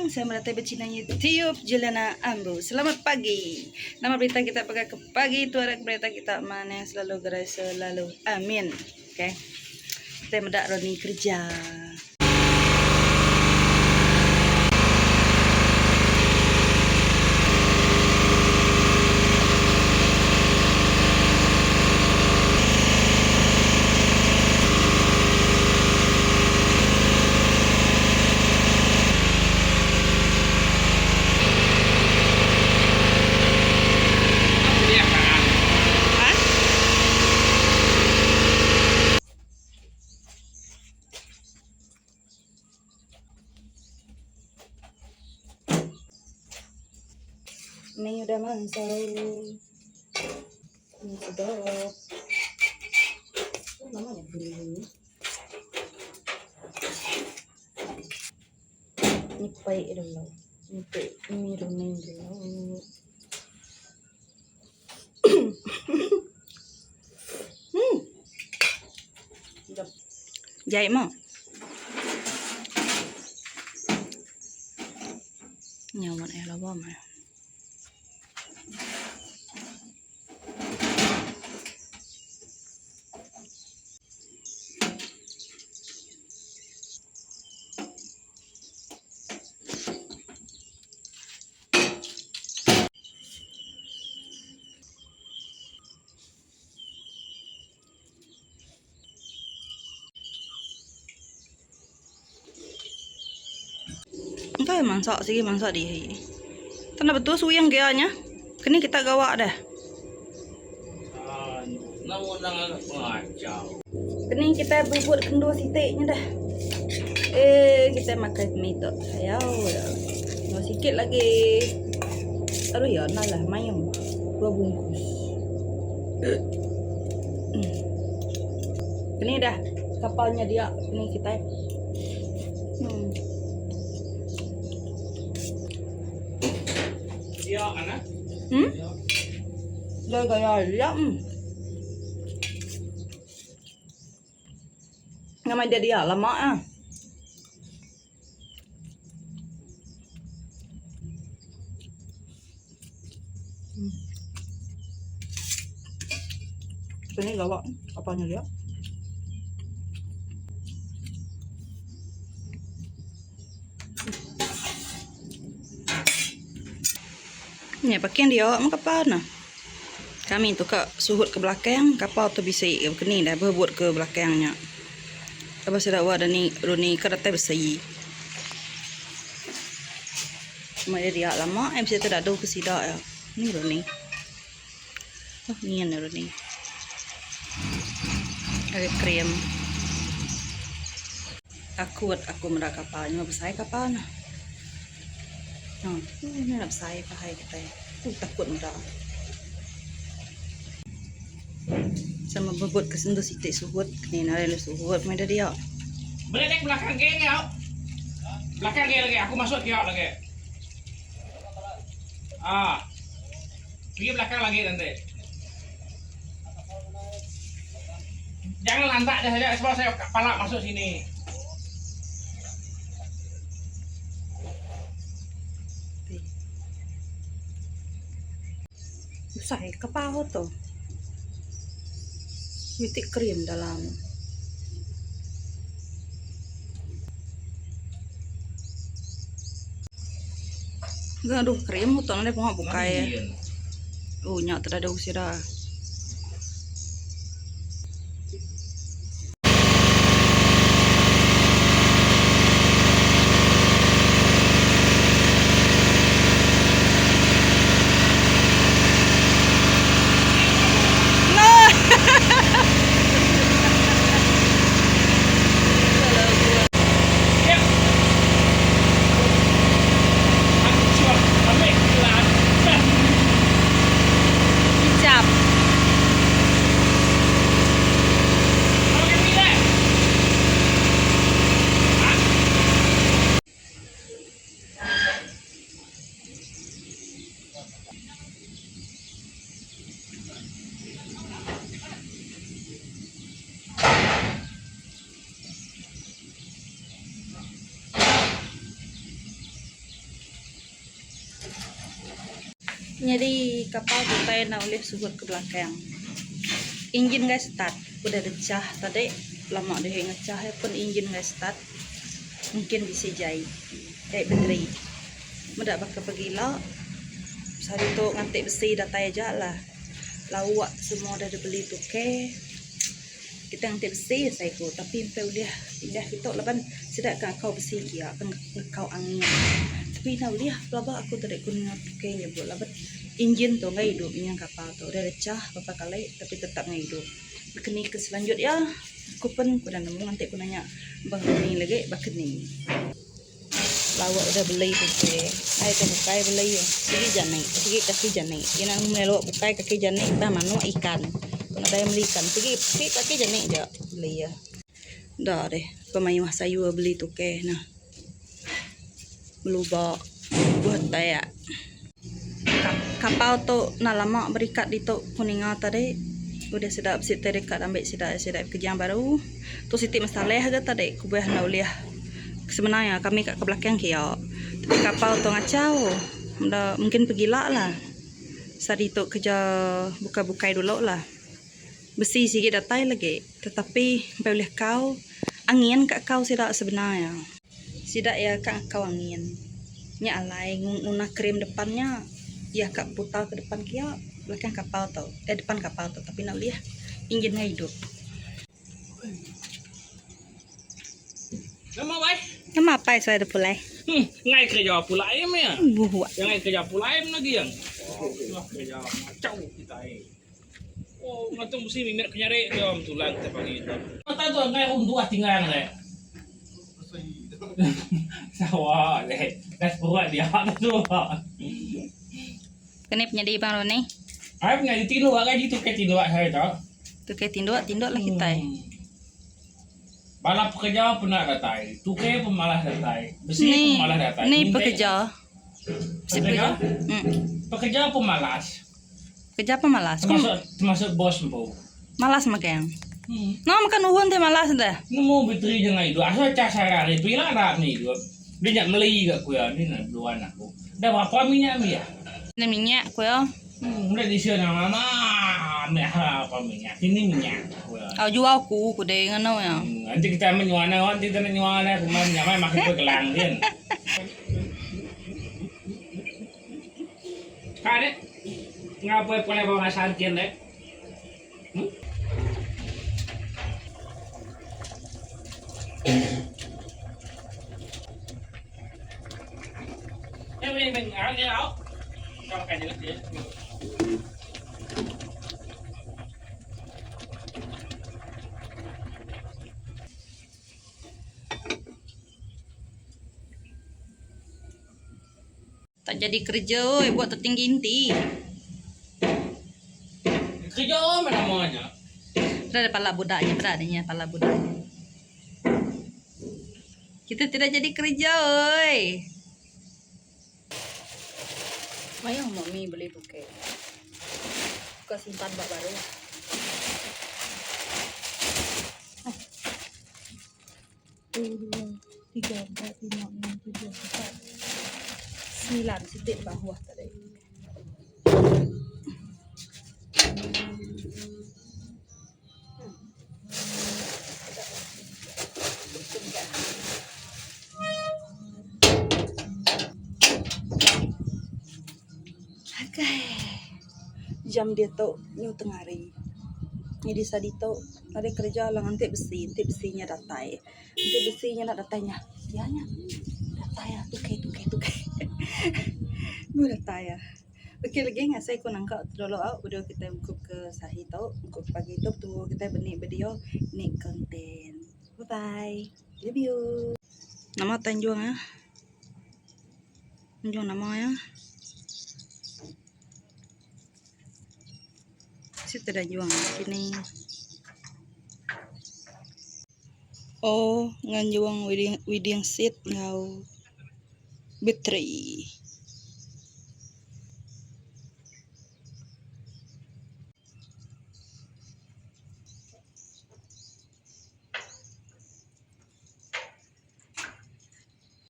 Gang, selamat datai ba channel YouTube Juliana Ambu. Selamat pagi. Nama berita kita pakai ke pagi tu ada berita kita mana selalu gerai selalu. Amin. Okay. Kita meda Roni kerja. Ni udah mansau. Ni sedap. Oh, namanya beli. Nipai dulu. Nipai mi runing dulu. Hmm. Jai mo. Nyaman eh laba mah. Engkai mansa sigi mansa dihi. Tanda betul suyang gia nya. Keni kita gawa deh. Keni kita bubut kendu siti nya deh. Eh kita makai mi tu. Sayau ya. Mau sikit lagi. Aduh ya nah lah mayung. Dua bungkus. Keni dah kapalnya dia keni kita. Hmm. Dia anak. Hmm? Dia gaya dia. Hmm. Nama dia dia lama ah. Hmm. Ini galak apanya dia? Nya paking dia meh kapal ne. Kami tu ka suhut ke belakang kapal tu bisi keni dah bebut ke belakang nya. Lepas sida wak dani runi ka datai besi. Meh dia lama eh bisi dadu ke sida iya. Ni runi. Oh nyin runi. Ari krim. Takut aku meda kapal nya besai kapal ne. Huh nya nak besai pahai kitai. Aku takut meda. Sama bebut ke sendu siti suhut ni nadai lu suhut meh da dia. Boleh naik belakang geng ya. Belakang geng lagi aku masuk kia lagi. Ah. Pergi belakang lagi nanti. Jangan lantak dia saja sebab saya kepala masuk sini. Besai kapal tu. Bisi krim dalam. Gaduh krim utok nadai pengawa bukai. Oh nya tedadu sida. Kicap. Nyadi kapal kitai enda ulih sugut ke belakang. Injin enggai start udah dechah tadi lama dihi ngechah iya pun injin enggai start mungkin bisi jai jai bateri. Meda baka pegila sehari tu nganti besi datai aja lah. Lauk semua udah dibeli tukey. Kita nganti besi asai ku tapi empai ulih pindah kitu laban sida ka ngakau besi kia ka ngakau angin. Tapi enda ulih pelaba aku tadi ku ninga tukey nyebut laban injin tu enggai idup inya kapal tu udah recah berapa kali tapi tetap enggai idup. Baka ni ke selanjut iya aku pen ku enda nemu nganti ku nanya bang Roni lagi baka ni. Lauk udah beli bukai. Ai ke bukai beli sigi jani, sigi kaki jani. Ina meli lauk bukai kaki jani tah manuk ikan. Nadai meli ikan sigi sigi kaki jani ja beli iya. Da deh pemayuh sayur beli tukeh nah. Meluba buah tek. Kapal tu enda lama berikat ditu ku ninga tadi. Udah sida bisi tai dekat ambi sida sida bekejang baru. Tu siti masalah ga tadi ku buah enda ulih. Sebenar iya kami ka ke belakang kiya. Tapi kapal tu ngachau. Enda mungkin pegila lah. Sehari tu kerja bukai bukai dulu lah. Besi sigi datai lagi tetapi empai ulih kau angin ka kau sida sebenar iya. Sida iya ka ngakau angin. Nya alai nguna krim depan nya iya ka putar ke depan kiya belakang kapal tu eh depan kapal tu tapi enda ulih injin nya idup. Nama wai? Nama apai suai da pulai? Hmm, ngai kerja pulai meh. Buh. Jangan kerja pulai meh lagi yang. Oh, kerja macau kita eh. Oh, ngatung mesti mimit kenyari dia om tulang kita pagi tu. Mata tu ngai unduh tinggal le. Sawa le. Dah perut dia tu. Kene penyadi bang Roni. Ai penyadi tinduk lagi tu ke tinduk hari tu. Tukei tinduk, tinduk lah kitai. Bala pekerja pun nak datai. Tukei pun malas datai. Besi Ni, pun malas datai. ni Minta- pekerja. Besi Pekerja? pekerja. Hmm. Pekerja pun malas. Pekerja pun malas. Ku Termasuk termasuk bos empu. malas magang. Hmm. No makan uhun ti malas dah. Nemu bateri jangan hidup. Asal cas hari-hari tu lah nak ni hidup. Dia nak meli kat ku ya. Ni nak duluan aku. Dah berapa minyak ni ya? Ni minyak ku ya. Hmm, dah disia nama mama. Ambil apa minyak. Ini minyak. Ku ya. Au jual ku ku deh ngono ya. Nanti kita ambil nyuana, nanti kita nak nyuana, aku main minyak main makan kue gelang dia. Kak dek, ngapa boleh bawa santin dek? Hmm? Eh, boleh main ni tau. Kau makan je lah dia. Tak jadi kerja oi, buat tertinggi inti. Kerja mana namanya? Sudah ada pala budaknya, sudah adanya pala budaknya. Kita tidak jadi kerja oi. Mayuh mami beli bukit. Buka simpan bak baru. Satu, dua, tiga, empat, lima, enam, tujuh, empat, sembilan. Sitik bawah tadi. Okay. Jam diatu nyu tengah hari. Nyadi saditu nadai kereja lah nganti besi enti besi nya datai. Enti besi nya enda datai nya iya nya datai ah tukei tukei tukei meh datai ah. Okey lagi ngasai ku nangka dulu au video kitai ungkup ke sahi tu ungkup pagi tu tunggu kitai benik video nik content. Bye bye. Love you. Nama Tanjung ah. Tanjung nama iya. Situ Tanjung kini. Oh nganjung wedding wedding seat enggau bateri.